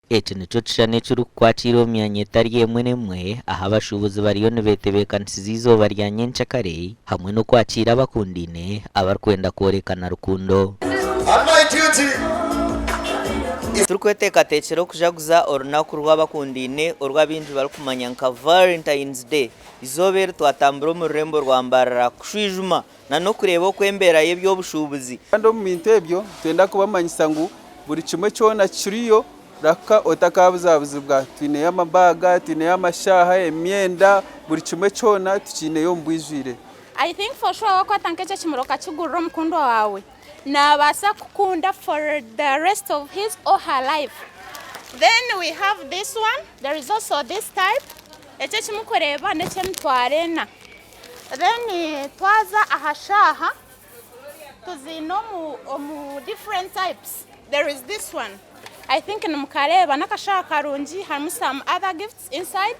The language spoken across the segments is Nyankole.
Eki nikyo kishushani ekirikukwakiira omu myanya etari emwe n'emwe ahu abashuubuzi bariyo nibetebeekanisiza eizooba rya nyenkyakare hamwe n'okwakiira abakundaine abarikwenda kworekana rukundo. Turikweteekateekyera okujaguza orunaku rw'abakundaine oru abaingi barikumanya nka Valentine's Day, eizooba eri twatambura omu rurembo rwa Mbarara kushwijuma na n'okureeba oku embeera y'eby'obushuubuzi. Kandi omu bintu ebyo nitwenda kubamanyisa ngu buri kimwe kyona kiriyo rahuka otakaabuzabuzibwa. Twineyo amabaaga, twineyo amashaaha, emyenda, buri kimwe kyona tukiineyo omu bwijwire. I think for sure wakwata nk'ekyo ekimuri okakigurira omukundwa waawe nabaasa kukunda for the rest of his or her life. Then we have this one, there is also this type, eki ekimukureeba n'ekyemitwaro ena. Then twaza aha shaaha tuziine omu omu different types there is this one I think nimukareeba n'akashaaha karungi harimu some other gifts inside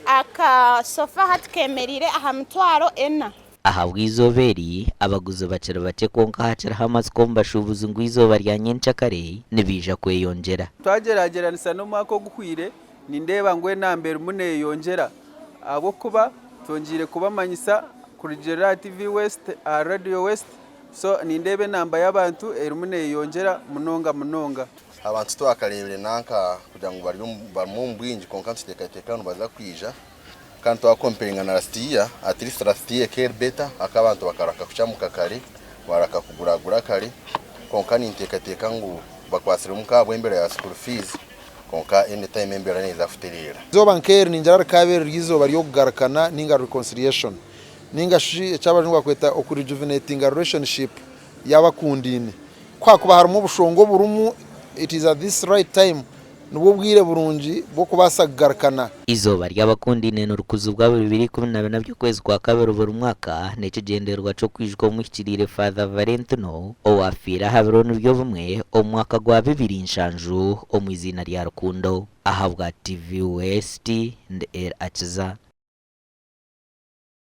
aka sofa hati kemereire aha mitwaro ena. Ahabw'eizooba eri, abaguzi bakiri bakye kwonka hakiriho amatsiko omu bashuubuzi ngu eizooba rya nyenkyakare nibaija kweyongyera. Twagyeragyeranisa n'omwaka oguhweire, nindeeba ngu enamba erimu neeyeyongyera ahabw'okuba twongyeire kubamanyisa kurugiirira aha TV West, aha Radio West, so nindeeba enamba y'abantu erimu neeyeyongyera munonga munonga. Abantu titwakareebire nanka kugira ngu bari barimu omu bwingi kwonka nituteekateeka ngu nibaza kwija kandi twakomparinga na last year, at least last year ekaba eri better ahakuba abantu bakaraka kukyamuka kare, baraka kuguragura kare kwonka ninteekateeka ngu bakwatsiremu nk'ahabw'embeera ya school fees. Kwonka any time embeera neeza kutereera. Eizooba nk'eri ningira rikaaba riri eizooba ry'okugarukana ninga reconciliation ninga shi eki abajungu barikweta oku rejuvenatinga relationship y'abakundaine. Ku hakuba harimu obushonga oburimu it is at this right time nibwo bwire burungi bw'okubaasa kugarukana. Eizooba ry'abakundaine nirikuzibwa buri biro 14 by'okwezi kwa kabiri buri mwaka n'ekigyendererwa ky'okwijuka omuhikiriire Father Valentino owaafiire aha biro nibyo bimwe omu mwaka gwa 2007 omu iziina rya Rukundo. Ahabwa TV West, ndi El Akiza.